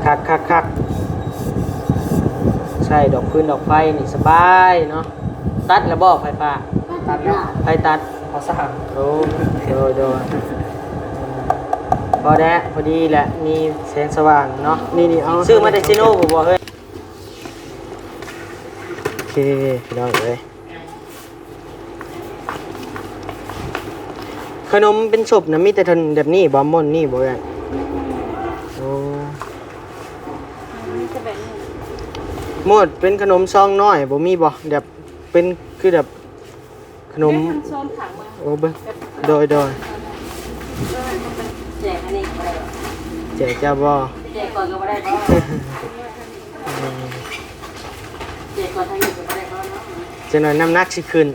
ຄັກໆໆ ໃຊ້ດອກຟືນດອກໄຟນີ້ສະບາຍເນາະ. ຕັດແລ້ວບໍ່ໄຟຟ້າ? ຕັດແລ້ວ. ໃຜຕັດ? ພໍ່ຊ່າງ. ໂອ້ ໂດຍໆ ພໍແລ້ວ ພໍດີແຫຼະ ມີແສງສະຫວ່າງເນາະ. ນີ້ໆ ເອົາ ຊື້ມາແຕ່ເຊໂນບໍ່ເຮີ້ຍ? ໂອເຄ ພີ່ນ້ອງເອີຍ. ຂະໜົມເປັນສົບນະ ມີແຕ່ເທົ່າແບບນີ້ບໍ່? ມ້ວນນີ້ບໍ່ເອື້ອຍ? ໂອ້ ມີແຕ່ແບບນີ້. ໝົດເປັນຂະໜົມຊອງນ້ອຍບໍ່ ມີບໍ່? ແບບເປັນຄືແບບຂະໜົມ ເປັນຊອງຖັງມາ. ໂອ້ ເບິ່ງ ແບບ ໂດຍໆ ແບບແຈກອັນນີ້ກໍໄດ້. ແຈກເຈົ້າບໍ່? ແຈກກ່ອນກໍບໍ່ໄດ້ບໍ່? ເອີ ຈັກໜ່ອຍນ້ຳໜັກຊິຂຶ້ນ.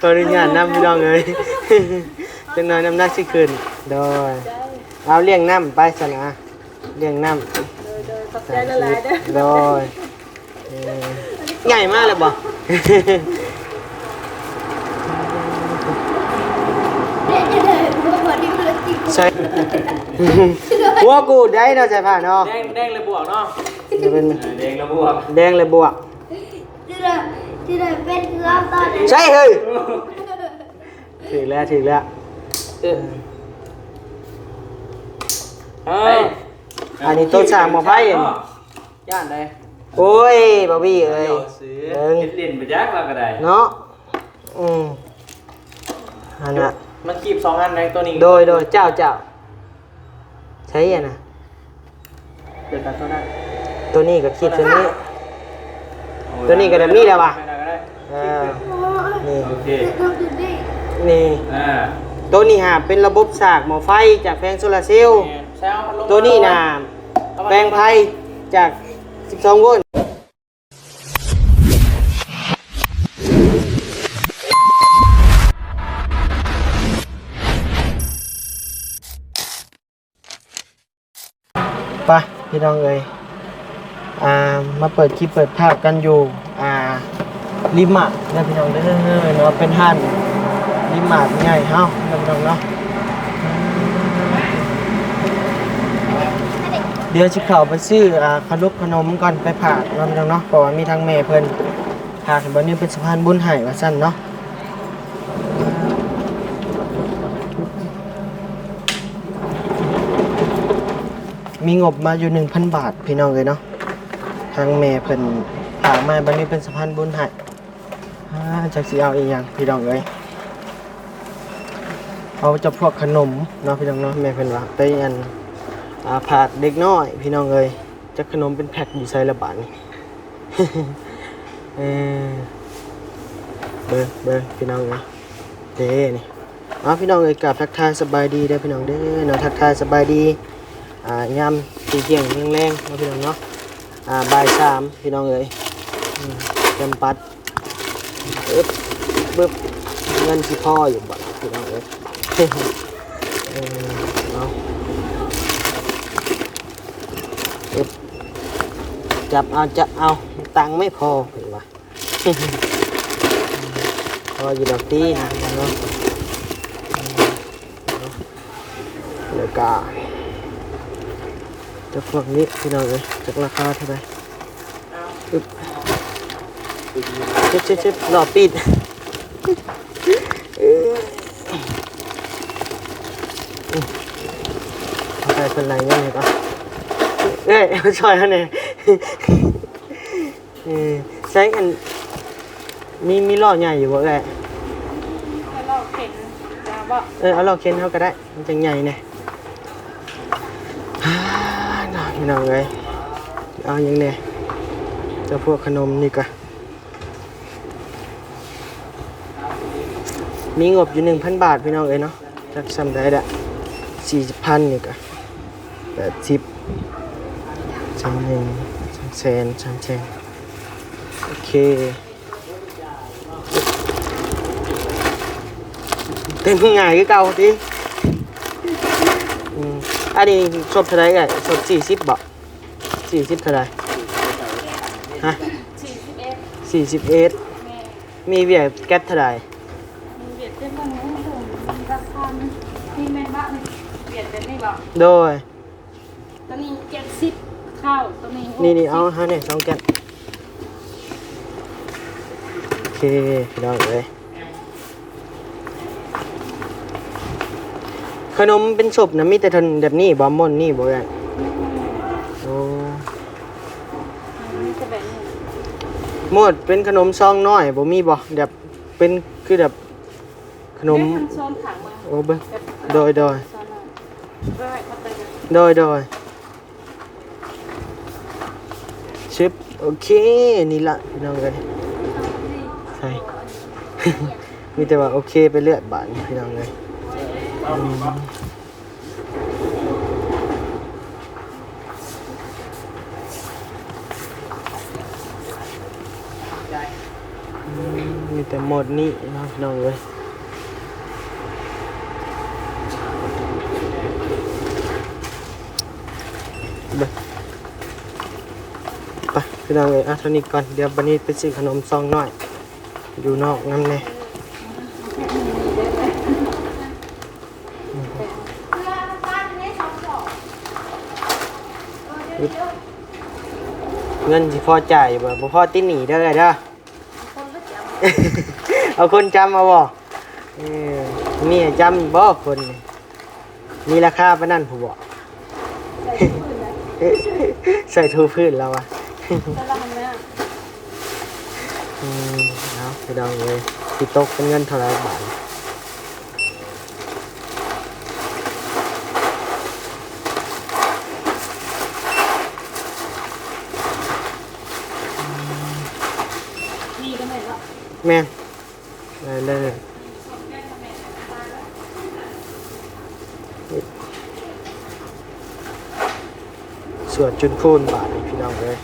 ຂໍອະນຸຍາດນຳ ພີ່ນ້ອງເອີຍ ຈັກໜ່ອຍນ້ຳໜັກຊິຂຶ້ນ. ໂດຍ ເອົາລ້ຽງນ້ຳໄປຊັ້ນນະ ລ້ຽງນ້ຳ. ໂດຍໆ ຂອບໃຈຫຼາຍໆເດີ. ໂດຍ ເອີ ໃຫຍ່ມາແລ້ວບໍ່? ໃສ່ຫົວກູດໄດ້ເນາະ ໃສ່ຜ້າເນາະ. ແດງ ແດງແລະບວກເນາະ. ເປັນ ເອີ ແດງແລະບວກ ແດງແລະບວກ. ໃຊ່ເຮີ້ຍ ຖືກແລ້ວ ຖືກແລ້ວ. ເອີ ເອີ ອັນນີ້ໂຕສ້າງໝໍ້ໄຟ ຢ້ານໃດ. ໂອ້ຍ ບ່າວວີເອີຍ ເບິ່ງ ເຮັດຫຼິ້ນໄປຈັກລາວກໍໄດ້ເນາະ. ອືມ ຫັ້ນນະ ມັນຄີບສອງອັນໃດ ໂຕນີ້. ໂດຍໆ ເຈົ້າໆ ໃຊ້ອັນນະ ໂຕນີ້ກໍຄີບໂຕນີ້ ໂຕນີ້ກໍແບບນີ້ແຫຼະຫວາ. ເອີ ນີ້ ໂອເຄ ນີ້ ອ່າ ໂຕນີ້ຫາເປັນລະບົບສາກໝໍ້ໄຟຈາກແຜງໂຊລາເຊວ. ໂຕນີ້ນະ ແປງໄຟຈາກສິບສອງໂວນ. ໄປພີ່ນ້ອງເອີຍ ອ່າ ມາເປີດຄລິບເປີດພາບກັນຢູ່ ອ່າ ລິມມາດເດີພີ່ນ້ອງເດີເນາະ. ເປັນຮ້ານລິມມາດໃຫຍ່ເຮົາເນາະ ພີ່ນ້ອງເນາະ. ດຽວຊິເຂົ້າໄປຊື້ ອ່າ ຂະໜົບຂະໜົມກ່ອນໄປຝາກເນາະ ພີ່ນ້ອງເນາະ ເພາະວ່າມີທາງແມ່ເພິ່ນຝາກໃຫ້ບ່າວນິວເປັນສະພານບຸນໃຫ້ວ່າຊັ້ນເນາະ. ມີງົບມາຢູ່ໜຶ່ງພັນບາດ ພີ່ນ້ອງເອີຍເນາະ ທາງແມ່ເພິ່ນຝາກມາໃຫ້ບ່າວນິວເປັນສະພານບຸນໃຫ້. ອ່າ ຈັກຊິເອົາອີ່ຫຍັງພີ່ນ້ອງເອີຍ ເອົາຈຳພວກຂະໜົມເນາະ ພີ່ນ້ອງເນາະ. ແມ່ເພິ່ນວ່າໄປອັນ ອ່າ ຝາກເດັກນ້ອຍ ພີ່ນ້ອງເອີຍ. ຈັກຂະໜົມເປັນແພັກຢູ່ໃສລະບາດນີ້. ເອີ ເບິ່ງ ເບິ່ງພີ່ນ້ອງເອີຍ ເດ້ນີ້. ເອົາ ພີ່ນ້ອງເອີຍ ກາບທັກທາຍສະບາຍດີເດີພີ່ນ້ອງເດີເນາະ ທັກທາຍສະບາຍດີ ອ່າ ຍາມທ່ຽງໆ ແລງໆ ເນາະ ພີ່ນ້ອງເນາະ. ອ່າ ບ່າຍສາມ ພີ່ນ້ອງເອີຍ ອືມ ຈຳປັດ ອຶບ ບຶບ ເງິນຊິພໍຢູ່ບໍ່ພີ່ນ້ອງເອີຍ. ເອີ ເອົາ ອຶບ ຈັບເອົາ ຈັບເອົາ ຕັງໄມ່ພໍ ເພິ່ນວ່າ. ພໍຢູ່ດອກຕິເນາະ ແລ້ວກະຈະພວກນີ້ພີ່ນ້ອງເອີຍ ຈັກລາຄາເທົ່າໃດ. ອຶບ ເຈັບໆໆ ຫຼໍ່ປີດ ເອີ ໃສ່ເພິ່ນໄລ່ເງິນໃຫ້ກ່ອນ ເອີຍ ຊ່ອຍເຮົາແດ່. ເອີ ໃຊ້ອັນ ມີ ມີລໍ້ໃຫຍ່ຢູ່ບໍ່ເອື້ອຍ? ເອົາລໍ້ເຂັນເອົາບໍ່? ເອີ ເອົາລໍ້ເຂັນເຮົາກໍໄດ້ ມັນຈັ່ງໃຫຍ່ແດ່. ອ່າ ເນາະ ພີ່ນ້ອງເອີຍ ເອົາຫຍັງແດ່? ເຈົ້າພວກຂະໜົມນີ້ກະ ມີງົບຢູ່ໜຶ່ງພັນບາດ ພີ່ນ້ອງເອີຍເນາະ. ຈັກສ່ຳໃດລະ ສີ່ສິບພັນ ນີ້ກະ ແປດສິບ ສອງແສນ ສອງແສນ ສາມແສນ ໂອເຄ ເຕັມງ່າຍຄືເກົ່າຕິ. ອືມ ອັນນີ້ສົບເທົ່າໃດເອື້ອຍ? ສົບສີ່ສິບບໍ່? ສີ່ສິບເທົ່າໃດ? ຮະ? ສີ່ສິບເອັດ ແມ່ນ ມີວຽດແກັດເທົ່າໃດ? ມີວຽດເຈັດພັນ ລາຄານີ້ ນີ້ແມ່ນບາດນີ້ ແບບນີ້ບໍ່? ໂດຍ ຕົວນີ້ເຈັດສິບເຂົ້າ ຕົວນີ້ ນີ້ໆ ເອົາໃຫ້ແດ່ສອງແກ່ນ. ໂອເຄ ພີ່ນ້ອງເອີຍ ຂະໜົມເປັນຊຸບນະ ມີແຕ່ເທົ່າແບບນີ້ບໍ່? ມ້ວນນີ້ບໍ່ເອື້ອຍ? ໂອ້ ມີແຕ່ແບບນີ້ ໝົດເປັນຂະໜົມຊອງນ້ອຍບໍ່ມີບໍ່? ແບບເປັນຄືແບບຂະໜົມ ໂອ້ ເບິ່ງ ໂດຍໆ ໂດຍໆ. ຊຶບ ໂອເຄ ນີ້ລະພີ່ນ້ອງເອີຍ ໃສ່ ມີແຕ່ວ່າໂອເຄໄປເລີຍບາດນີ້ພີ່ນ້ອງເອີຍ. ອືມ ອືມ ມີແຕ່ໝົດນີ້ເນາະ ພີ່ນ້ອງເອີຍ. ໄປພີ່ນ້ອງເອີຍ ເອົາເທົ່ານີ້ກ່ອນ ດຽວບັດນີ້ໄປຊື້ຂະໜົມຊອງນ້ອຍຢູ່ນອກນຳແດ່. ເງິນຊິພໍຈ່າຍຢູ່ບໍ່? ບໍ່ພໍຕິດໜີ້ເດີເອື້ອຍເດີ. ເອົາຄົນຈຳເອົາບໍ່? ເອີ ມີໃຫ້ຈຳບໍ່ຄົນນີ້? ມີລາຄາປານນັ້ນພຸ້ນບໍ່? ໃສ່ຖູພື້ນລະວ່າ. ອືມ ເອົາ ພີ່ນ້ອງເອີຍ ຊິຕົກເປັນເງິນເທົ່າໃດບາດ? ນີ້ກໍແມ່ນເນາະ ແມ່ນ ໄດ້ເລີຍ ສວດຈົນພູນບາດນີ້ ພີ່ນ້ອງເອີຍ.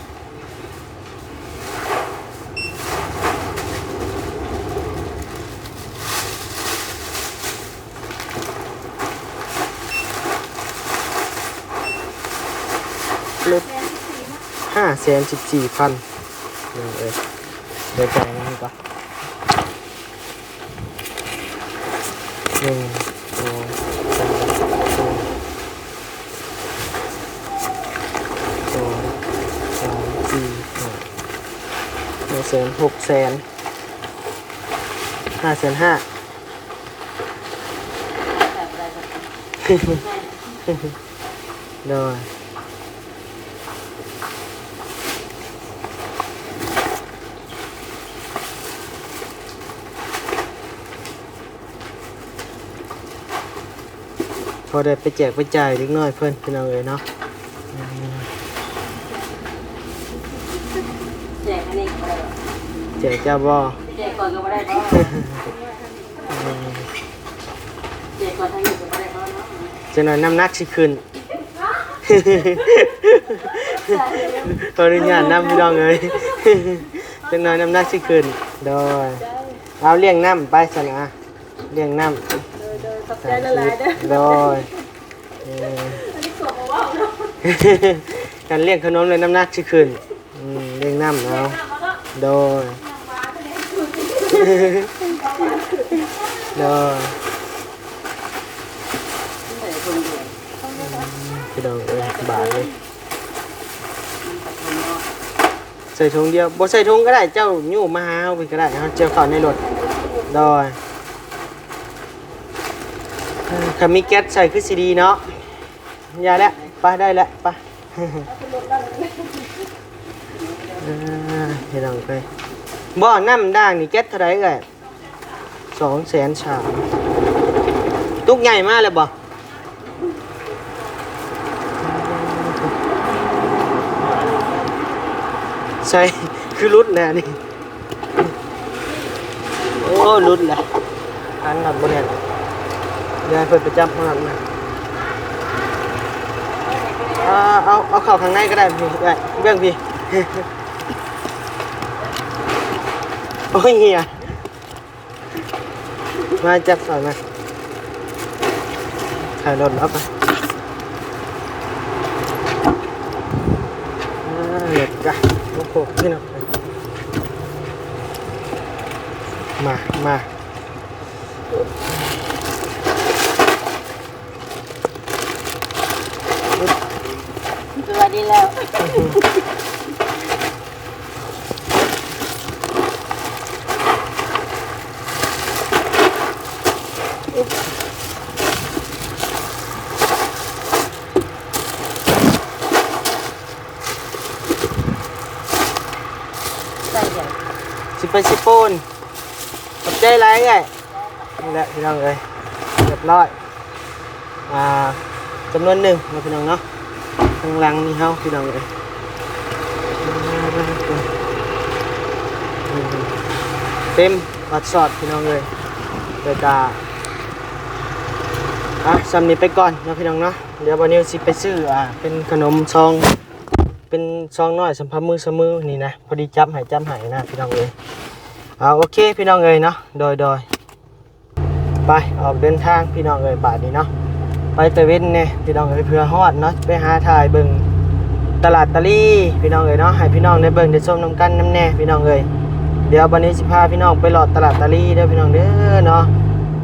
ລົດຫ້າແສນສິບສີ່ພັນ ພີ່ນ້ອງເອີຍ ດຽວຈ່າຍເງິນກ່ອນ. ໜຶ່ງ ສອງ ສາມ ສີ່ ສອງ ສາມ ສີ່ ຫ້າ ຫ້າແສນ ຫົກແສນ ຫ້າແສນຫ້າ ໂດຍ. ພໍໄດ້ໄປແຈກໄປຈ່າຍເດັກນ້ອຍເພິ່ນ ພີ່ນ້ອງເອີຍເນາະ. ແຈກອັນນີ້ກໍບໍ່ໄດ້ ແຈກເຈົ້າບໍ່? ແຈກຂ້ອຍກໍບໍ່ໄດ້ບໍ? ແຈກຂ້ອຍທາງນີ້ກໍບໍ່ໄດ້ບໍເນາະ? ຈັກໜ່ອຍນ້ຳໜັກຊິຂຶ້ນ. ຂໍອະນຸຍາດນຳ ພີ່ນ້ອງເອີຍ ຈັກໜ່ອຍນ້ຳໜັກຊິຂຶ້ນ. ໂດຍ ເອົາລ້ຽງນ້ຳໄປຊັ້ນນະ ລ້ຽງນ້ຳ. ໂດຍໆ ຂອບໃຈຫຼາຍໆເດີ. ໂດຍ ເອີ ອັນນີ້ກໍບໍ່ເວົ້າເນາະ ຄັນລ້ຽງຂະໜົມແລ້ວນ້ຳໜັກຊິຂຶ້ນ. ອືມ ລ້ຽງນ້ຳເອົາ. ໂດຍ ໂດຍ ພີ່ນ້ອງເອີຍ ບາດນີ້ ໃສ່ຖົງດຽວ ບໍ່ໃສ່ຖົງກໍໄດ້ ເຈົ້າຍູ້ມາຫາເຮົາເພິ່ນກໍໄດ້ ເຮົາຈະເອົາເຂົ້າໃນລົດ. ໂດຍ ເອີ ຄັນມີແກັສໃສ່ຄືຊິດີເນາະ. ຢ່າແລ້ວ ໄປ ໄດ້ແລ້ວ ໄປ. ເອີ ພີ່ນ້ອງເອີຍ ບໍ່ ນ້ຳດ່າງນີ້ແກັສເທົ່າໃດເອື້ອຍ? ສອງແສນສາມ. ຕຸກໃຫຍ່ມາແລ້ວບໍ່? ໃສ່ ຄືຫຼຸດແລ້ວນີ້. ໂອ້ ຫຼຸດແລ້ວ ອັນນັ້ນບໍ່ແໜ້ນ ດຽວໃຫ້ເພິ່ນໄປຈັບເອົານັ້ນມາ. ອ່າ ເອົາ ເອົາເຂົ້າຂ້າງໃນກໍໄດ້ ພີ່ ເອື້ອຍ ເບື້ອງພີ້. ໂອ້ຍ ເຫື່ອ ມາຈັບເຂົ້າມາ ຖ່າຍລົດເອົາໄປ. ອ່າ ເຮັດກະ ໂອ້ໂຫ ພີ່ນ້ອງ ມາ ມາ. ແລ້ວ ໃສ່ຫຍັງ ຊິໄປຊິໂປນ. ຂອບໃຈຫຼາຍເອື້ອຍ. ນີ້ແຫຼະພີ່ນ້ອງເອີຍ ຮຽບຮ້ອຍ ອ່າ ຈຳນວນໜຶ່ງເນາະພີ່ນ້ອງເນາະ ທາງຫຼັງນີ້ເຮົາພີ່ນ້ອງເອີຍ ເຕັມບັດຊອດພີ່ນ້ອງເອີຍ. ແລ້ວກະ ອ່ະ ສ່ຳນີ້ໄປກ່ອນເນາະພີ່ນ້ອງເນາະ. ດຽວບ່າວນິວຊິໄປຊື້ ອ່າ ເປັນຂະໜົມຊອງ ເປັນຊອງນ້ອຍສຳພັບມື້ສະມື້ນີ້ນະ ພໍດີຈັບໃຫ້ຈັບໃຫ້ນະພີ່ນ້ອງເອີຍ. ເອົາ ໂອເຄພີ່ນ້ອງເອີຍເນາະ ໂດຍ ໂດຍ ໄປ ອອກເດີນທາງພີ່ນ້ອງເອີຍ ບາດນີ້ເນາະ ໄປແຕ່ເວັນແດ່ພີ່ນ້ອງເອີຍ ເພື່ອຮອດເນາະ ໄປຫາຖ່າຍເບິ່ງຕະຫຼາດຕາລີພີ່ນ້ອງເອີຍເນາະ ໃຫ້ພີ່ນ້ອງໄດ້ເບິ່ງໄດ້ຊົມນຳກັນນຳແດ່ພີ່ນ້ອງເອີຍ. ດຽວບັດນີ້ຊິພາພີ່ນ້ອງໄປເລາະຕະຫຼາດຕາລີເດີພີ່ນ້ອງເດີເນາະ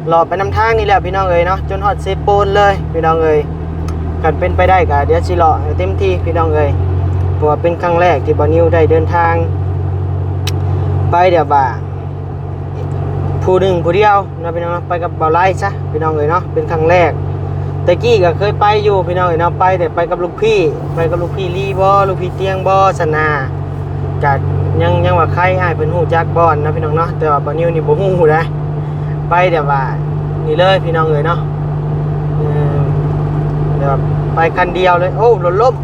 ເລາະໄປນຳທາງນີ້ແຫຼະພີ່ນ້ອງເອີຍເນາະ ຈົນຮອດເຊໂປນເລີຍພີ່ນ້ອງເອີຍ. ຄັນເປັນໄປໄດ້ກະດຽວຊິເລາະໃຫ້ເຕັມທີ່ພີ່ນ້ອງເອີຍ ເພາະວ່າເປັນຄັ້ງແລກທີ່ບ່າວນິວໄດ້ເດີນທາງໄປແບບວ່າ ຜູ້ໜຶ່ງຜູ້ດຽວເນາະພີ່ນ້ອງເນາະ ໄປກັບບ່າວໄລຊະພີ່ນ້ອງເອີຍເນາະ ເປັນຄັ້ງແລກ. ແຕ່ກີ້ກໍເຄີຍໄປຢູ່ພີ່ນ້ອງເອີຍເນາະ ໄປແຕ່ໄປກັບລູກພີ່ ໄປກັບລູກພີ່ລີບໍ ລູກພີ່ຕຽງບໍຊັ້ນນະ ກະຍັງ ຍັງວ່າໃຄອ້າຍເພິ່ນຮູ້ຈັກບ່ອນເນາະພີ່ນ້ອງເນາະ ແຕ່ວ່າບ່າວນິວນີ້ບໍ່ຮູ້ໃດ ໄປແບບວ່ານີ້ເລີຍພີ່ນ້ອງເອີຍເນາະ ເອີ ແບບວ່າໄປຄັນດຽວເລີຍ. ໂອ້ ລົດລົ້ມ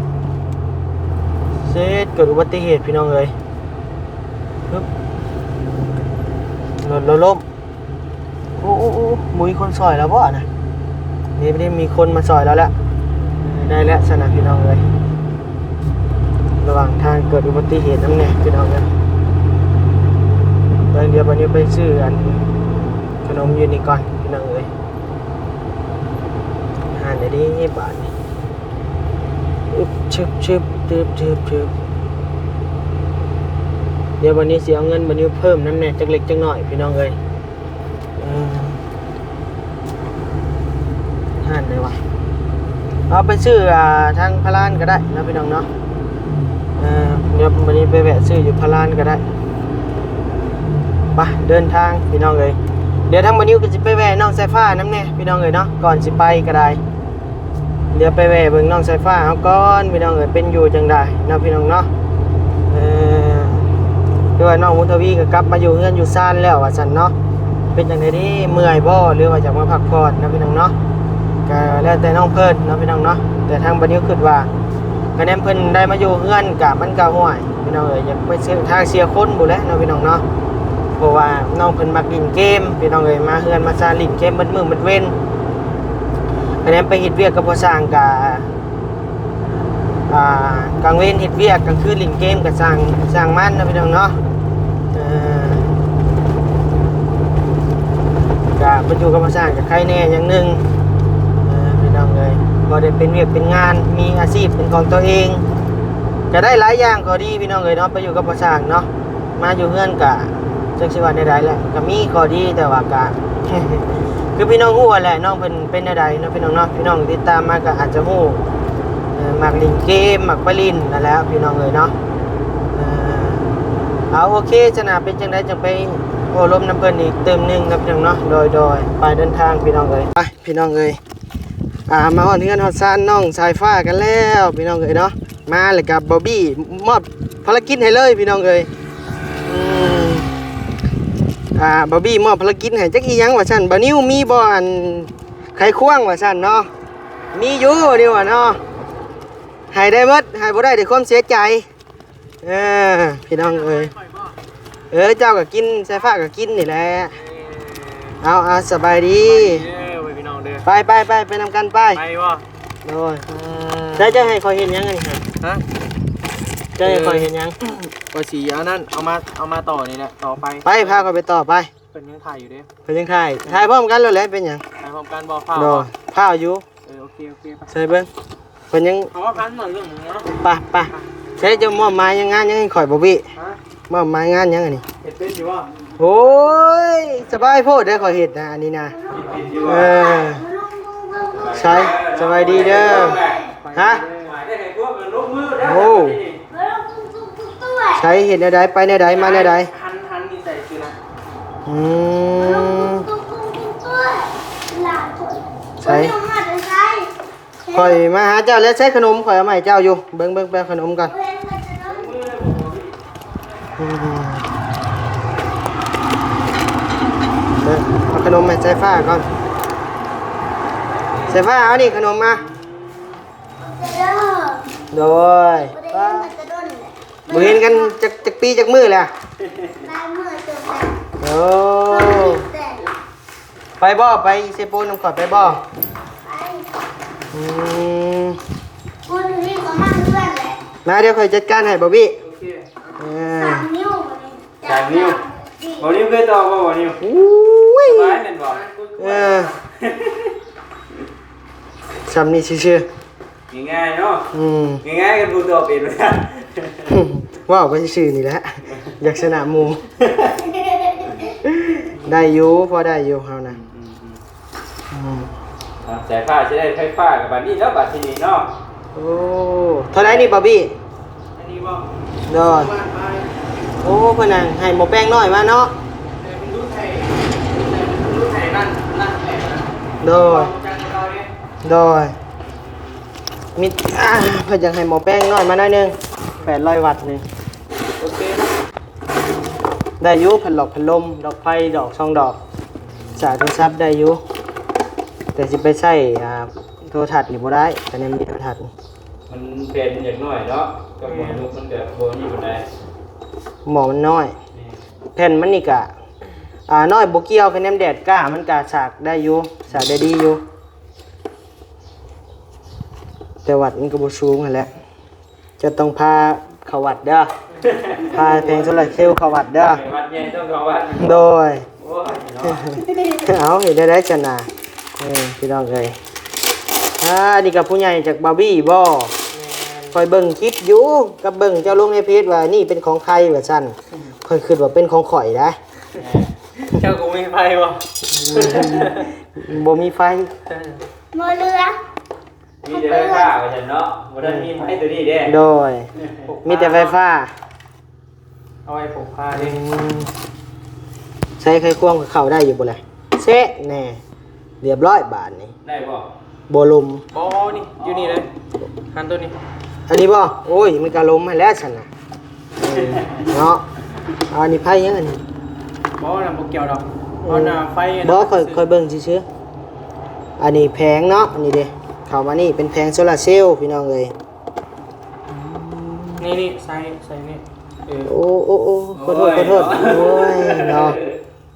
ເສດ ເກີດອຸບັດຕິເຫດພີ່ນ້ອງເອີຍ ປຶບ ລົດ ລົດລົ້ມ. ໂອ້ ໂອ້ ໂອ້ ບໍ່ມີຄົນຊ່ອຍລາວບໍ່ນະ? ນີ້ ນີ້ມີຄົນມາຊ່ອຍລາວແລ້ວ ໄດ້ແລ້ວຊັ້ນນະພີ່ນ້ອງເອີຍ. ລະຫວ່າງທາງເກີດອຸບັດຕິເຫດນຳແດ່ພີ່ນ້ອງເອີຍ. ດຽວ ດຽວບັດນີ້ໄປຊື້ອັນຂະໜົມຢູ່ນີ້ກ່ອນພີ່ນ້ອງເອີຍ. ຫາໄດ້ເດ້ບາດນີ້. ອຶບ ຊຶບ ຊຶບ ຊຶບ ຊຶບ ຊຶບ. ດຽວບັດນີ້ຊິເອົາເງິນບັດນີ້ເພີ່ມນຳແດ່ຈັກເລັກຈັກນ້ອຍພີ່ນ້ອງເອີຍ. ເອີ ຮ້ານໃດວະ? ເອົາໄປຊື້ ອ່າ ທາງພະລານກໍໄດ້ເນາະພີ່ນ້ອງເນາະ. ເອີ ດຽວບັດນີ້ໄປແວະຊື້ຢູ່ພະລານກໍໄດ້. ໄປ ເດີນທາງພີ່ນ້ອງເອີຍ. ດຽວທາງບ່າວນິວກໍຊິໄປແວະນ້ອງສາຍຟ້ານຳແດ່ພີ່ນ້ອງເອີຍເນາະ ກ່ອນຊິໄປກໍໄດ້. ດຽວໄປແວ່ເບິ່ງນ້ອງສາຍຟ້າເຮົາກ່ອນພີ່ນ້ອງເອີຍ ເປັນຢູ່ຈັ່ງໃດເນາະພີ່ນ້ອງເນາະ. ເອີ ຄືວ່ານ້ອງບຸນທະວີກໍກັບມາຢູ່ເຮືອນຢູ່ຊານແລ້ວວ່າຊັ້ນເນາະ. ເປັນຈັ່ງໃດເດ ເມື່ອຍບໍ່ ຫຼືວ່າຢາກມາພັກຜ່ອນເນາະພີ່ນ້ອງເນາະ. ກໍແລ້ວແຕ່ນ້ອງເພິ່ນເນາະພີ່ນ້ອງເນາະ. ແຕ່ທາງບ່າວນິວຄິດວ່າ ຄະແນນເພິ່ນໄດ້ມາຢູ່ເຮືອນກະ ມັນກະ ຫ້ວຍ ພີ່ນ້ອງເອີຍ ຢາກໄປເສຍ ທາງເສຍຄົນພຸ້ນແຫຼະເນາະພີ່ນ້ອງເນາະ. ເພາະວ່ານ້ອງເພິ່ນມັກຫຼິ້ນເກມພີ່ນ້ອງເອີຍ ມາເຮືອນມາຊານຫຼິ້ນເກມເບິດມື້ເບິດເວັນ. ຄະແນນໄປເຮັດວຽກກັບພໍ່ຊ່າງກະ ອ່າ ກາງເວັນເຮັດວຽກ ກາງຄືນຫຼິ້ນເກມກະຊ່າງ ຊ່າງມັນເນາະພີ່ນ້ອງເນາະ. ເອີ ກະໄປຢູ່ກັບພໍ່ຊ່າງກະໄຄແດ່ຢ່າງໜຶ່ງ ເອີ ພີ່ນ້ອງເອີຍ ພໍໄດ້ເປັນວຽກເປັນງານ ມີອາຊີບເປັນຂອງຕົວເອງ ກະໄດ້ຫຼາຍຢ່າງ ຂໍ້ດີພີ່ນ້ອງເອີຍເນາະ ໄປຢູ່ກັບພໍ່ຊ່າງເນາະ. ມາຢູ່ເຮືອນກະຈັກຊິວ່າແນວໃດແຫຼະ ກະມີຂໍ້ດີ ແຕ່ວ່າກະ ຄືພີ່ນ້ອງຮູ້ຫັ້ນແຫຼະ ນ້ອງເພິ່ນເປັນແນວໃດເນາະພີ່ນ້ອງເນາະ. ພີ່ນ້ອງຕິດຕາມມາກະອາດຈະຮູ້ ເອີ ມັກຫຼິ້ນເກມ ມັກໄປຫຼິ້ນນັ້ນແຫຼະພີ່ນ້ອງເອີຍເນາະ. ເອີ ເອົາ ໂອເຄ ຊັ້ນນະ ເປັນຈັ່ງໃດຈັ່ງໄປໂອ້ລົມນຳເພິ່ນອີກຕື່ມໜຶ່ງເນາະພີ່ນ້ອງເນາະ. ໂດຍ ໂດຍ ໄປເດີນທາງພີ່ນ້ອງເອີຍ ໄປພີ່ນ້ອງເອີຍ. ອ່າ ມາຮອດເຮືອນຮອດຊານນ້ອງສາຍຟ້າກັນແລ້ວພີ່ນ້ອງເອີຍເນາະ. ມາແລ້ວກະບອບບີ້ມອບພາລະກິດໃຫ້ເລີຍພີ່ນ້ອງເອີຍ. ອືມ ອ່າ ບອບບີ້ມອບພາລະກິດໃຫ້ ຈັກອີ່ຫຍັງວ່າຊັ້ນ. ບ່າວນິວມີບໍ່ອັນໄຂຄວງວ່າຊັ້ນເນາະ? ມີຢູ່ ນິວວ່າເນາະ ໃຫ້ໄດ້ໝົດ ໃຫ້ບໍ່ໄດ້ດ້ວຍຄວາມເສຍໃຈ. ເອີ ພີ່ນ້ອງເອີຍ ເອີ ເຈົ້າກໍກິນ ສາຍຟ້າກໍກິນນີ້ແຫຼະ. ເອີ ເອົາ ເອົາ ສະບາຍດີ ເອີ ໄປພີ່ນ້ອງເດີ ໄປ ໄປ ໄປ ໄປນຳກັນໄປ ໄປບໍ່? ໂດຍ ເອີ ແລ້ວເຈົ້າໃຫ້ຂ້ອຍເຮັດຫຍັງອັນນີ້ຮະ? ຮະ? ເຈົ້າໃຫ້ຂ້ອຍເຮັດຫຍັງ? ເອີ ວ່າຊິເອົານັ້ນ ເອົາມາ ເອົາມາຕໍ່ນີ້ແຫຼະ ຕໍ່ໄປ ໄປ ພາຂ້ອຍໄປຕໍ່ໄປ. ເພິ່ນຍັງຖ່າຍຢູ່ເດ້ ເພິ່ນຍັງຖ່າຍ ເອີ ຖ່າຍພ້ອມກັນໂລດແຫຼະ ເປັນຫຍັງ? ຖ່າຍພ້ອມກັນບໍ່? ຟ້າວ ໂດຍ ບໍ່? ຟ້າວຢູ່ ເອີ ໂອເຄ ໂອເຄ ໄປ ໃສ່ເບິ່ງ ເພິ່ນຍັງ ເອົາວ່າພັນໜ້ອຍເລື່ອງໜຶ່ງເນາະ ໄປ ໄປ ໃຊ້ເຈົ້າມອບໝາຍງານຫຍັງໃຫ້ຂ້ອຍບໍ່ບີ້? ຮະ? ມອບໝາຍງານຫຍັງອັນນີ້? ເຮັດເປັນຢູ່ບໍ່? ໂອ້ຍ ສະບາຍໂພດເດ້ ຂ້ອຍເຮັດນະ ອັນນີ້ນະ ເອີ ໃສ ສະບາຍດີເດີ ຮະ? ໄດ້ໃຫ້ພວກມັນລົງ ໂອ້ ໃສ ເຮັດແນວໃດ ໄປແນວໃດ ມາແນວໃດ? ຫັນ ຫັນນີ້ໃສ່ຊື່ນະ. ອືມ ໃສ ຂ້ອຍມາຫາເຈົ້າແລ້ວ ໃສ່ຂະໜົມ ຂ້ອຍເອົາມາໃຫ້ເຈົ້າຢູ່. ເບິ່ງ ເບິ່ງ ໄປເອົາຂະໜົມກ່ອນ. ອືມ ເບິ່ງ ເອົາຂະໜົມໃຫ້ສາຍຟ້າກ່ອນ. ສາຍຟ້າ ເອົານີ້ຂະໜົມມາ. ໂດຍ ບໍ່ເຫັນກັນແຕ່ດົນແຫຼະ ບໍ່ເຫັນກັນຈັກ ຈັກປີຈັກມື້ແລ້ວ. ຫຼາຍມື້ເຕີບແລ້ວ. ໂອ້ ໄປບໍ່? ໄປເຊໂປນນຳຂ້ອຍໄປບໍ່? ໄປ. ອືມ ຄົນນີ້ກໍມາເຮືອນແຫຼະ. ມາ ດຽວຂ້ອຍຈັດການໃຫ້ ບອບບີ. ໂອເຄ ເອີ ສາມນິ້ວ ສາມນິ້ວ. ບໍ່ນິ້ວເຄີຍຕໍ່ບໍ່? ບໍ່ນິ້ວ ອຸ້ຍ ສະບາຍແມ່ນບໍ່? ເອີ ຊ່ຳນີ້ຊື່ໆ. ງ່າຍໆເນາະ. ອືມ ງ່າຍໆກັນຜູ້ຕອບເປັນວ່າຊັ້ນ. ເວົ້າໄປຊື່ໆນີ້ແຫຼະ ຢາກຊະນະໝູ່. ໄດ້ຢູ່ ພໍໄດ້ຢູ່ເຮົານະ. ອືມ ອືມ ອືມ ອ່າ ສາຍຟ້າຊິໄດ້ໄຟຟ້າກັບບັດນີ້ແລ້ວ ບັດທີນີ້ເນາະ. ໂອ້ ເທົ່າໃດນີ້ ບອບບີ? ອັນນີ້ບໍ່? ໂດຍ ສອງລ້ານປາຍ. ໂອ້ ເພິ່ນໃຫ້ໝໍແປງນ້ອຍມາເນາະ. ແຕ່ເພິ່ນດູດໃຫ້ ແຕ່ເພິ່ນດູດໃຫ້ລ້ານ ລ້ານແປດນະ. ໂດຍ ບໍ່ຈັກເຂົາເດ້. ໂດຍ ມີ ອ່າ ເພິ່ນຢາກໃຫ້ໝໍແປງນ້ອຍມາໜ້ອຍໜຶ່ງ ແປດຮ້ອຍວັດນີ້. ໂອເຄ ໄດ້ຢູ່ ພັດລອກພັດລົມ ດອກໄຟດອກສອງດອກ ສາຍໂທລະສັບໄດ້ຢູ່ ແຕ່ຊິໄປໃຊ້ ອ່າ ໂທລະທັດນີ້ບໍ່ໄດ້ ຕອນນີ້ມີໂທລະທັດນີ້. ມັນແຜ່ນມັນຢາກນ້ອຍເນາະ ກັບໝໍນຸບມັນກະບໍ່ມີປານໃດ ໝໍມັນນ້ອຍ. ແມ່ນ ແຜ່ນມັນນີ້ກະ ອ່າ ນ້ອຍບໍ່ກ່ຽວ ຄະແນນແດດກ້າ ມັນກະສາກໄດ້ຢູ່ ສາກໄດ້ດີຢູ່. ແຕ່ວັດມັນກໍບໍ່ສູງຫັ້ນແຫຼະ ເຈົ້າຕ້ອງພາເຂົ້າວັດເດີ ພາແຜງໂຊລາເຊວເຂົ້າວັດເດີ ໄປວັດໃຫຍ່ຕ້ອງເຂົ້າວັດ. ໂດຍ ໂອ້ຍເນາະ ເອົາ ເຮັດແນວໃດຊັ້ນນະ? ເອີ ພີ່ນ້ອງເອີຍ ອ່າ ອັນນີ້ກໍຜູ້ໃຫຍ່ຈາກບາບີບໍ? ແມ່ນ ຂ້ອຍເບິ່ງຄລິບຢູ່ ກັບເບິ່ງເຈົ້າລົງໃນເພຈວ່ານີ້ເປັນຂອງໃຜວ່າຊັ້ນ ອືມ ຂ້ອຍຄິດວ່າເປັນຂອງຂ້ອຍໄດ໋. ເຈົ້າກໍມີໄຟບໍ່? ບໍ່ມີໄຟ ບໍ່ເຫຼືອ ມີແຕ່ໄຟຟ້າວ່າຊັ້ນເນາະ ບໍ່ທັນມີໄຟໂຕນີ້ເດ້. ໂດຍ ມີແຕ່ໄຟຟ້າ ເອົາໄວ້ພົກພາເດ້. ອືມ ໃຊ້ໄຂຄວງເຂົ້າໄດ້ຢູ່ບໍ່ລະ? ເຊະແນ່ ລຽບຮ້ອຍບາດນີ້ ໄດ້ບໍ່? ບໍ່ລົມ ບໍ່ ນີ້ ຢູ່ນີ້ເລີຍ ຫັນໂຕນີ້ ອັນນີ້ບໍ່? ໂອ້ຍ ມັນກະລົມຫັ້ນແຫຼະຊັ້ນນະ. ເອີ ເນາະ ອັນນີ້ໄຟຫຍັງອັນນີ້? ບໍ່ນະ ບໍ່ກ່ຽວດອກ ອືມ ອັນນະໄຟ ບໍ່ ຂ້ອຍ ຂ້ອຍເບິ່ງຊື່ໆ. ອັນນີ້ແຜງເນາະ ອັນນີ້ເດ້ ເຂົ້າມານີ້ເປັນແຜງໂຊລາເຊວ ພີ່ນ້ອງເອີຍ. ນີ້ໆ ໃສ່ ໃສ່ນີ້ ເອີ ໂອ້ ໂອ້ ໂອ້ ຂໍໂທດ ຂໍໂທດ ໂອ້ຍເນາະ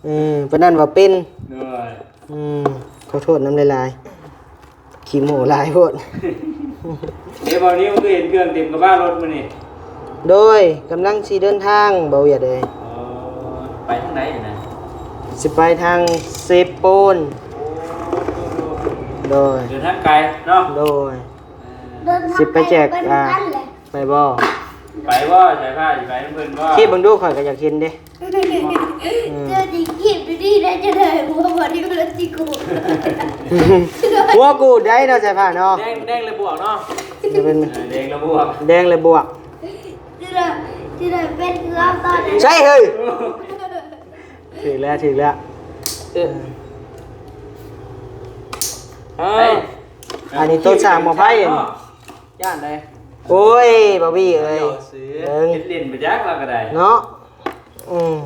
ເອີ ປານນັ້ນວ່າເປັນ ໂດຍ ອືມ ຂໍໂທດນຳຫຼາຍໆ ຂີ້ໂມ້ຫຼາຍໂພດ. ເອີ ບ່າວນິວຄືເຫັນເຄື່ອງເຕັມກະບະລົດມື້ນີ້? ໂດຍ ກຳລັງຊິເດີນທາງ ບ່າວຫວຽດເອີຍ. ອໍ ໄປທາງໃດຫັ້ນນະ? ຊິໄປທາງເຊໂປນ. ໂອ້ ໂດຍ ເດີນທາງໄກເນາະ. ໂດຍ ເດີນທາງໄກ ຊິໄປແຈກ ອ່າ ໄປບໍ່? ໄປບໍ່? ສາຍຟ້າຊິໄປນຳເພິ່ນບໍ່? ຄລິບເບິ່ງດູ ຂ້ອຍກໍຢາກເຫັນເດ້. ອືມ ເຈົ້າຊິຄລິບຢູ່ນີ້ໄດ້ຈັ່ງໃດ ບໍ່ ບໍ່ໄດ້ລະຕິໂກ ຫົວກູດໄດ້ເນາະ ສາຍຟ້າເນາະ. ແດງ ແດງ ແລະ ບວກເນາະ ຈະເປັນ ເອີ ແດງ ແລະ ບວກ ແດງ ແລະ ບວກ. ຈະໄດ້ ຈະໄດ້ເປັນລາວຕອນໃດ? ໃຊ່ເຮີ້ຍ ຖືກແລ້ວ ຖືກແລ້ວ. ເອີ ເອີ ອັນນີ້ໂຕສ້າງໝໍໄຟ ເນາະ ຢ້ານໃດ? ໂອ້ຍ ບ່າວວີເອີຍ ເບິ່ງ ເຮັດຫຼິ້ນໄປຈັກລາວກໍໄດ້ເນາະ. ອືມ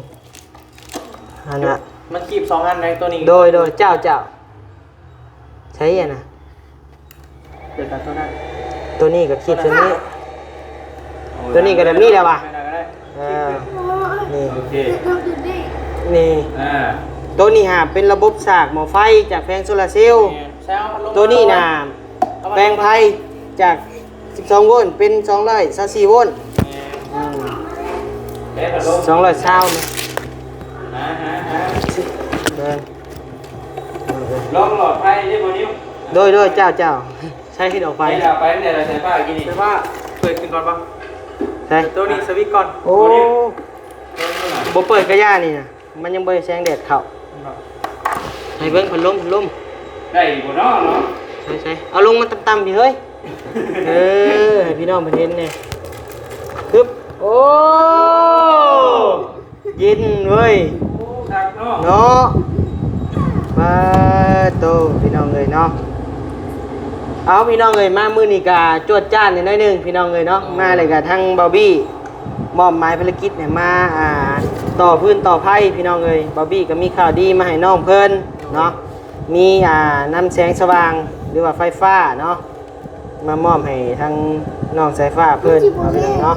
ຫັ້ນນະ ມັນຄີບສອງອັນໃດ ໂຕນີ້ ໂດຍ ໂດຍ ເຈົ້າ ເຈົ້າ ໃຊ້ອັນນະ ໂຕນີ້ກໍຄີບໂຕນີ້ ໂຕນີ້ກໍແບບນີ້ແຫຼະຫວາ. ເອີ ນີ້ ໂອເຄ ນີ້ ອ່າ ໂຕນີ້ຫາເປັນລະບົບສາກໝໍໄຟຈາກແຜງໂຊລາເຊວ. ແມ່ນ ໂຕນີ້ນະ ແປງໄຟຈາກສິບສອງໂວນເປັນສອງຮ້ອຍຊາວສີ່ໂວນ. ແມ່ນ ອືມ ແລ້ວພັດລົມ ສອງຮ້ອຍຊາວນີ້ ຫາ ຫາ ຫາ ເບິ່ງ ລອງຫຼອດໄຟເດ້ບໍ່ນິວ? ໂດຍ ໂດຍ ເຈົ້າ ເຈົ້າ ໃຊ້ເຮັດອອກໄຟ ໃຊ້ດາວໄຟແນວໃດ ໃສ່ຜ້າກີ້ນີ້ ໃສ່ຜ້າ ເປີດຂຶ້ນກ່ອນບໍ່? ໃສ່ ໂຕນີ້ສະວິດກ່ອນ. ໂອ້ ໂຕນີ້ ບໍ່ເປີດກະຢ່ານີ້ນະ ມັນຍັງບໍ່ໄດ້ແສງແດດເຂົ້າ. ໃຫ້ເບິ່ງພັດລົມ ພັດລົມ ໄດ້ຢູ່ບໍ່ເນາະ ເນາະ? ໃສ່ ໃສ່ ເອົາລົງມາຕ່ຳໆ ພີ້ເຮີ້ຍ. ເອີ ໃຫ້ພີ່ນ້ອງເພິ່ນເຫັນແດ່ ຮຶບ ໂອ້ ເຢັນເວີຍ ໂອ້ ຄັກເນາະ ເນາະ ປາໂຕ ພີ່ນ້ອງເອີຍເນາະ. ເອົາ ພີ່ນ້ອງເອີຍ ມາມື້ນີ້ກະຈວດຈ້ານໜ້ອຍໜຶ່ງ ພີ່ນ້ອງເອີຍເນາະ. ໂອ້ ມາແລ້ວກະທາງເບົາບີ້ ມອບໝາຍພາລະກິດໃຫ້ມາ ອ່າ ຕໍ່ພື້ນຕໍ່ໄພ ພີ່ນ້ອງເອີຍ. ເບົາບີ້ກໍມີຂ່າວດີມາໃຫ້ນ້ອງເພິ່ນເນາະ ມີ ອ່າ ນຳແສງສະຫວ່າງ ຫຼືວ່າໄຟຟ້າເນາະ ມາມອບໃຫ້ທາງນ້ອງສາຍຟ້າເພິ່ນເນາະ ພີ່ນ້ອງເນາະ.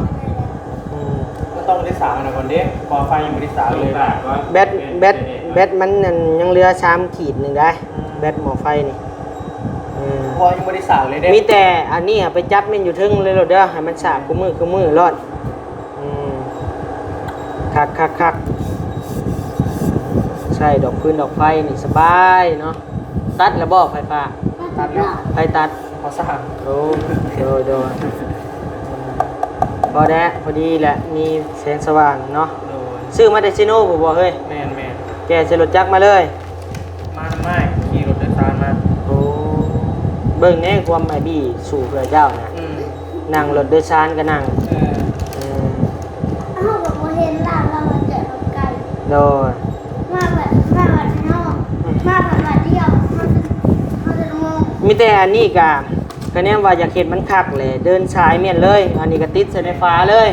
ອືມ ມັນຕ້ອງໄດ້ສາງນະກ່ອນເດ້ ເພາະວ່າໄຟຍັງບໍ່ໄດ້ສາງເລີຍ. ແບັດ ແບັດ ແບັດມັນນັ້ນຍັງເຫຼືອສາມຂີດໜຶ່ງໄດ໋ ອືມ ແບັດໝໍ້ໄຟນີ້. ອືມ ເພາະວ່າຍັງບໍ່ໄດ້ສາງເລີຍເດ້ ມີແຕ່ອັນນີ້ເອົາໄປຈັບແມ່ນຢູ່ເທິງເລີຍໂລດເດີ ໃຫ້ມັນສາກຄູ່ມື້ຄູ່ມື້ໂລດ. ອືມ ຄັກໆໆ ໃຊ້ດອກຟືນດອກໄຟນີ້ສະບາຍເນາະ. ຕັດແລ້ວບໍ່ໄຟຟ້າ? ຕັດແລ້ວ ໃຜຕັດ? ພໍສ້າງ. ໂອ້ ໂດຍໆ ພໍແດ່ ພໍດີແຫຼະ ມີແສງສະຫວ່າງເນາະ. ໂດຍ ຊື້ມາແຕ່ເຊໂນພຸ້ນບໍ່ເຮີ້ຍ? ແມ່ນໆ ແກ່ໃສ່ລົດຈັກມາເລີຍ. ມານຳອ້າຍ ຂີ່ລົດໂດຍສານມາ. ໂອ້ ເບິ່ງແດ່ຄວາມອ້າຍບີ້ສູ້ເພື່ອເຈົ້ານະ. ອືມ ນັ່ງລົດໂດຍສານກໍນັ່ງ. ເອີ ເອີ ເຮົາກໍບໍ່ເຫັນລາວ ລາວວ່າຈະລົດໄກ. ໂດຍ ມາແບບ ມາແບບນອກ ມາແບບດຽວ ເຮົາຈະ ເຮົາຈະງງ. ມີແຕ່ອັນນີ້ກະ ຄະແນນວ່າຢາກເຮັດມັນຄັກແຫຼະ ເດີນສາຍແມ່ນເລີຍ. ອັນນີ້ກໍຕິດໃສ່ໃນຝາເລີຍ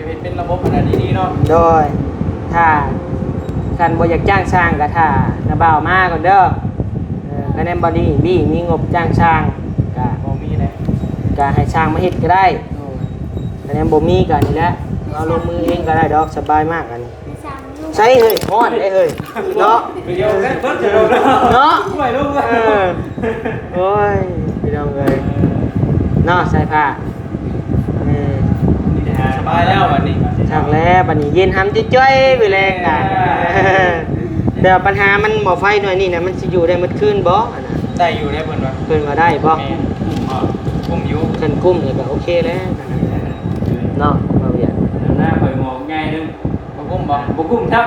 ເຮັດເປັນລະບົບອັນນັ້ນດີໆເນາະ. ໂດຍ ຖ້າຄັນບໍ່ຢາກຈ້າງຊ່າງກໍຖ້ານ້າບ່າວມາກ່ອນເດີ. ເອີ ຄະແນນບໍ່ດີບີມີງົບຈ້າງຊ່າງກໍບໍ່ມີເດ້ ກໍໃຫ້ຊ່າງມາເຮັດກໍໄດ້. ໂດຍ ຄະແນນບໍ່ມີກໍນີ້ແຫຼະ ເຮົາລົງມືເອງກໍໄດ້ດອກ ສະບາຍມາກອັນນີ້. ໃສ່ເຮີ້ຍ ຮ້ອນເດ້ເຮີ້ຍ ເນາະ ໄປເດີນເບິດເດີເນາະ ເນາະ ໄປລົງເລີຍ. ເອີ ໂອ້ຍ ພີ່ນ້ອງເອີຍ ເນາະ ສາຍຟ້າ. ເອີ ນີ້ແຫຼະ ສະບາຍແລ້ວບັດນີ້ ຄັກແລ້ວບັດນີ້ ເຢັນຫຳຈ່ອຍໆ ມື້ແລງນະ. ແຕ່ວ່າປັນຫາມັນ ໝໍ້ໄຟໜ່ວຍນີ້ນະ ມັນຊິຢູ່ໄດ້ໝົດຄືນບໍ່ ອັນນະ? ໄດ້ຢູ່ເດ້ເພິ່ນວ່າ ເພິ່ນວ່າໄດ້ບໍ່? ແມ່ນ ກຸ້ມບໍ່? ກຸ້ມຢູ່ ຄັນກຸ້ມນີ້ກໍໂອເຄແລ້ວ ເນາະ ບ່າວວຽດ. ໜ້າຂ້ອຍໝໍ້ໃຫຍ່ເດີ ບໍ່ກຸ້ມບໍ່? ບໍ່ກຸ້ມຊ້ຳ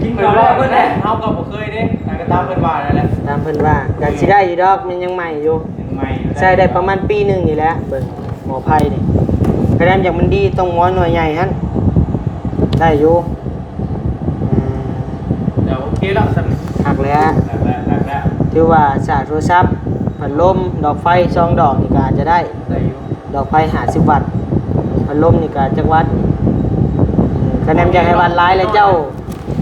ກິນເຂົ້າແລ້ວເບິດແຫຼະ. ເຮົາກໍບໍ່ເຄີຍເດ້ ແຕ່ກໍຕາມເພິ່ນວ່ານັ້ນແຫຼະ ຕາມເພິ່ນວ່າ ກໍຊິໄດ້ຢູ່ດອກ ມັນຍັງໃໝ່ຢູ່ ຍັງໃໝ່ຢູ່ ໃຊ້ໄດ້ປະມານປີໜຶ່ງນີ້ແຫຼະ. ເບິ່ງໝໍ້ໄຟນີ້ ຄະແນນຢາກມັນດີຕ້ອງໝໍ້ໜ່ວຍໃຫຍ່ຫັ້ນ ໄດ້ຢູ່. ອືມ ດຽວໂອເຄແລ້ວຊັ້ນ ຄັກແລ້ວ ຄັກແລ້ວ ຄັກແລ້ວ ຖືວ່າສາກໂທລະສັບ ພັດລົມ ດອກໄຟສອງດອກນີ້ກໍອາດຈະໄດ້ ໄດ້ຢູ່ ດອກໄຟຫ້າສິບວັດ ພັດລົມນີ້ກໍຈັກວັດ? ອືມ ຄະແນນຢາກໃຫ້ວັດຫຼາຍແລ້ວເຈົ້າ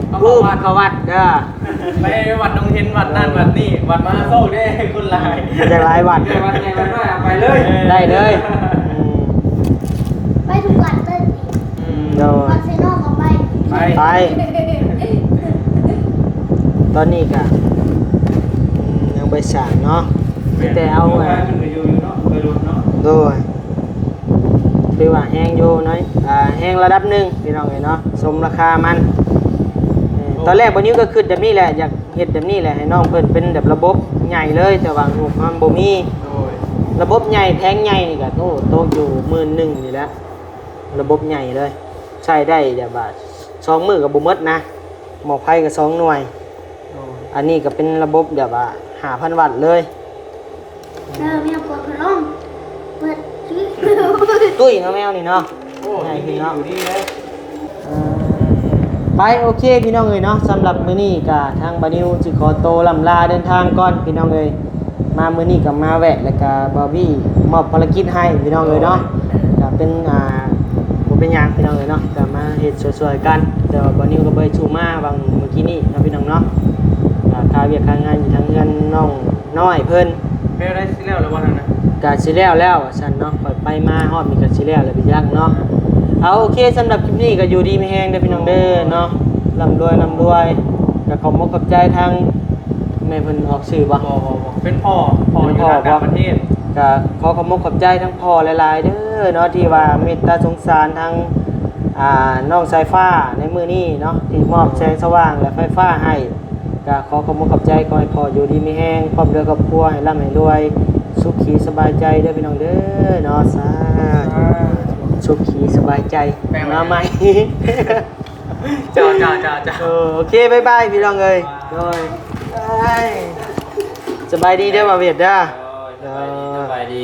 ເອົາເຂົ້າວັດ ເຂົ້າວັດເດີ ໄປວັດດົງເຫັນ ວັດນັ້ນວັດນີ້ ວັດມະຫາໂຊກເດ້ ຄົນຫຼາຍ ຢາກຫຼາຍວັດ ໄດ້ວັດໃຫຍ່ວັດນ້ອຍເອົາໄປເລີຍ ໄດ້ເລີຍ. ອືມ ໄປທຸກວັດເລີຍ. ອືມ ໂດຍ ວັດເຊໂນກໍໄປ ໄປ ໄປ ຕອນນີ້ກະ ອືມ ຍັງບໍ່ໄດ້ສ້າງເນາະ ມີແຕ່ເອົາ ແມ່ນ ແຕ່ເອົາ ເອົາໄປມັນກໍຢູ່ຢູ່ເນາະ ໄປລົດເນາະ ໂດຍ ຖືວ່າແຮງຢູ່ໜ້ອຍ ອ່າ ແຮງລະດັບໜຶ່ງ ພີ່ນ້ອງເອີຍເນາະ ສົມລາຄາມັນ. ເອີ ໂອ້ ຕອນແລກບ່າວນິວກໍຄິດແບບນີ້ແຫຼະ ຢາກເຮັດແບບນີ້ແຫຼະ ໃຫ້ນ້ອງເພິ່ນເປັນແບບລະບົບໃຫຍ່ເລີຍ ແຕ່ວ່າງົບມັນບໍ່ມີ ໂດຍ ລະບົບໃຫຍ່ ແຜງໃຫຍ່ນີ້ກໍ ໂອ້ ຕົກຢູ່ໝື່ນໜຶ່ງນີ້ແຫຼະ ລະບົບໃຫຍ່ເລີຍ ໃຊ້ໄດ້ແບບວ່າສອງມື້ກໍບໍ່ໝົດນະ ໝໍ້ໄຟກໍສອງໜ່ວຍ ໂດຍ ອັນນີ້ກໍເປັນລະບົບແບບວ່າຫ້າພັນວັດເລີຍ. ເອີ ແມວເປີດພັດລົມ ເປີດ ຕຸ້ຍເນາະແມວນີ້ເນາະ ໂອ້ ໃຫຍ່ຂຶ້ນເນາະ ດີໆເລີຍ. ເອີ ໄປ ໂອເຄ ພີ່ນ້ອງເອີຍເນາະ ສຳລັບມື້ນີ້ກະທາງບ່າວນິວຊິຂໍໂຕລ່ຳລາເດີນທາງກ່ອນ ພີ່ນ້ອງເອີຍ. ມາມື້ນີ້ກໍມາແວະ ແລ້ວກໍບ່າວບີ້ມອບພາລະກິດໃຫ້ ພີ່ນ້ອງເອີຍເນາະ ໂດຍ ກໍເປັນ ອ່າ ບໍ່ເປັນຫຍັງ ພີ່ນ້ອງເອີຍເນາະ ກໍມາເຮັດຊ່ວຍໆກັນ ແຕ່ວ່າບ່າວນິວກໍບໍ່ໄດ້ສູ້ມາຫວ່າງມື້ກີ້ນີ້ເນາະ ພີ່ນ້ອງເນາະ ກໍຄາວຽກຄາງານຢູ່ທາງເຮືອນນ້ອງນ້ອຍເພິ່ນ. ແມ່ນໄດ້ ຊິແລ້ວແລ້ວບໍ່ຫັ້ນນະ? ກໍຊິແລ້ວແລ້ວວ່າຊັ້ນເນາະ ຂ້ອຍໄປມາຮອດນີ້ກໍຊິແລ້ວແລ້ວເປັນຫຍັງເນາະ. ເອົາ ໂອເຄ ສຳລັບຄລິບນີ້ກໍຢູ່ດີມີແຮງເດີ ພີ່ນ້ອງເດີເນາະ ລ່ຳລວຍ ລ່ຳລວຍ ກໍຂອບມົກຂອບໃຈທາງ ແມ່ນເພິ່ນອອກຊື່ບໍ່? ບໍ່ ບໍ່ ບໍ່ ເປັນພໍ່ ພໍ່ຢູ່ທາງຕ່າງປະເທດ ກໍຂໍຂອບມົກຂອບໃຈທາງພໍ່ຫຼາຍໆເດີເນາະ ທີ່ວ່າເມດຕາສົງສານທາງ ອ່າ ນ້ອງສາຍຟ້າໃນມື້ນີ້ເນາະ ທີ່ມອບແສງສະຫວ່າງ ແລະ ໄຟຟ້າໃຫ້ ກໍຂໍຂອບມົກຂອບໃຈ ຂໍໃຫ້ພໍ່ຢູ່ດີມີແຮງ ພ້ອມດ້ວຍຄອບຄົວ ໃຫ້ລ່ຳໃຫ້ລວຍ ສຸຂີສະບາຍໃຈເດີ ພີ່ນ້ອງເດີເນາະ ສາທຸ ສຸຂີສະບາຍໃຈ ແປງ ມາໃໝ່. ເຈົ້າ ເຈົ້າ ເຈົ້າ ເຈົ້າ ເອີ ໂອເຄ ບາຍບາຍ ພີ່ນ້ອງເອີຍ ໂດຍ ສະບາຍດີເດີ ບ່າວວຽດເດີ ໂດຍ ສະບາຍດີ ສະບາຍດີ.